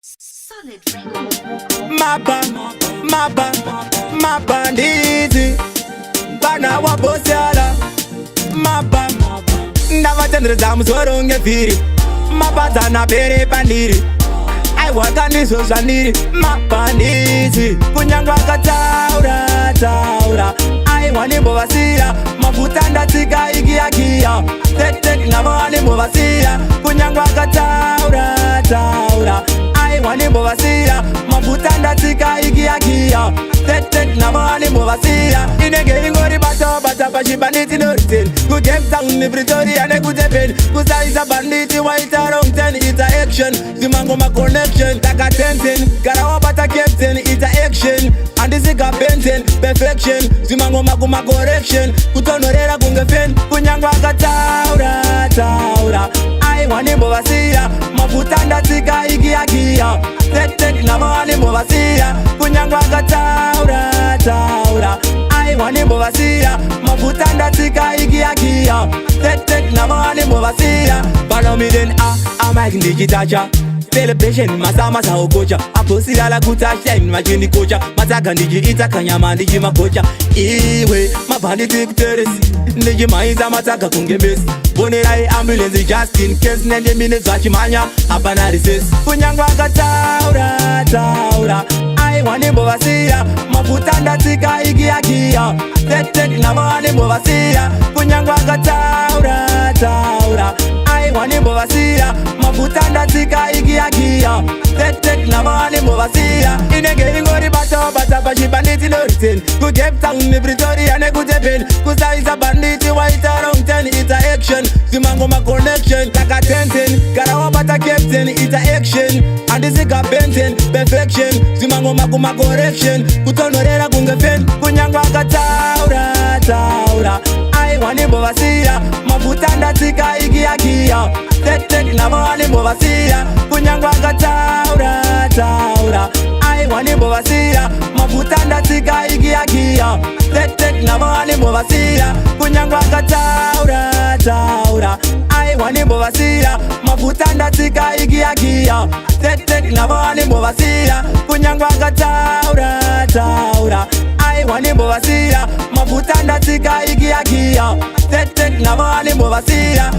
Solid Records. Mapa, mapa, mabhanditi vana wabosiyala mapa ndavatenderedza musoro ngevhiri mapadzana pere pandiri aiwaka ndizvo zvandiri mabhanditi kunyange akataura taura aiwa ndimbovasiya mafuta ndatsika ikiyakiya tektek navo vandimbovasiya kunyange akataura taura aiwa ndimbovasiya mafuta ndatsika ikiyakiya tektek navo vandimbovasiya inenge ingori bata bata pachibanditi noriteni kuCape Town, Pretoria nekuDurban kusaisa banditi waita wrong turn ita action zvimangoma connection taka 10 gara wabata captain ita action handisika benten perfection zvimangoma kuma correction kutonhorera kunge fan kunyange akataura taura aiwa ndimbovasiya mafuta ndatsika ikiyakiya tektek navo vandimbovasiya kunyange akataura taura aiwa ndimbovasiya mafuta ndatsika ikiyakiya tektek navo vandimbovasiya follow me then a mic ndichitacha celebration masama saokocha aposirala kuti ashine vachindikocha matsaga ndichiita kanyama ndichimakocha iwe mabhanditi kuteresi ndichimaisa matsaga kunge mesi fonerai ambulance just in case nendemine zvachimhanya hapana risesi kunyange akataura taura aiwa ndimbovasiya mafuta ndatsika ikiyakiya tektek navo vandimbovasiya kunyange akataura taura aiwa ndimbovasiya mafuta ndatsika ikiyakiya tektek navo vandimbovasiya inenge ingori bata bata pachibanditi noriteni kuCape Town, Pretoria nekuDurban kusaisa banditi waita wrong turn ita action zvimangoma connection taka 10 gara wabata captain ita action handisika benten perfection zvimangoma kuma correction kutonhorera kunge fan kunyange akataura taura aiwa ndimbovasiya mafuta ndatsika ikiyakiya tektek navo vandimbovasiya kunyange akataura taura aiwa ndimbovasiya mafuta ndatsika ikiyakiya tektek navo vandimbovasiya kunyange akataura taura aiwa ndimbovasiya mafuta ndatsika ikiyakiya tektek navo vandimbovasiya kunyange akataura taura aiwa ndimbovasiya mafuta ndatsika ikiyakiya tektek navo vandimbovasiya.